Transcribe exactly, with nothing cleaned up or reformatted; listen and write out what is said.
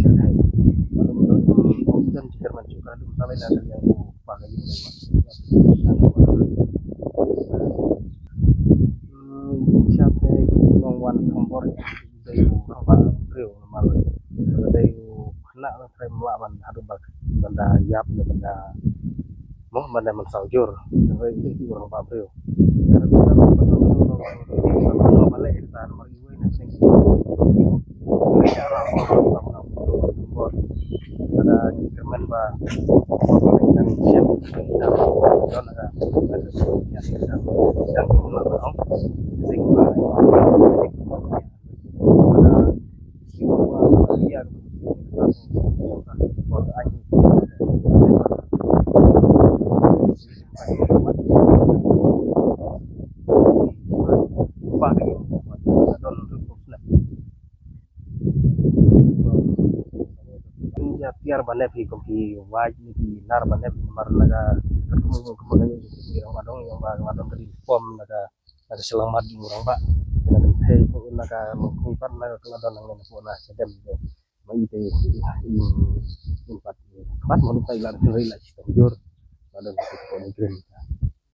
shyrkhei. Ba dum dum ong jan jingkyrmen shuh ka dum ta lei na ka liang u kpa ka ïing lei ma. Hmm, sha te u nongwan thombor dei u rangbah briew namar dei u khynnah, la trei mlah ban haduh ba ban da ïap ne ban da mo ban da man saw jur. Dei u rangbah briew. Ba leh sa namar iwei na seng Ïa tiar ba nep hi kum ki wai ni ki nar ba nep hi namar na ka kum kum ka ïa ki rangbah dong ïa ba rangbah dong ka dei pom na ka na ka shyllangmat jong u rangbah. Na ka thei ko na ka mengkui pat na ka la don nang na ko na sedem de. Ma i te i i pat pat mo ta i la na rei la shi jur. La don ko ko ni grim.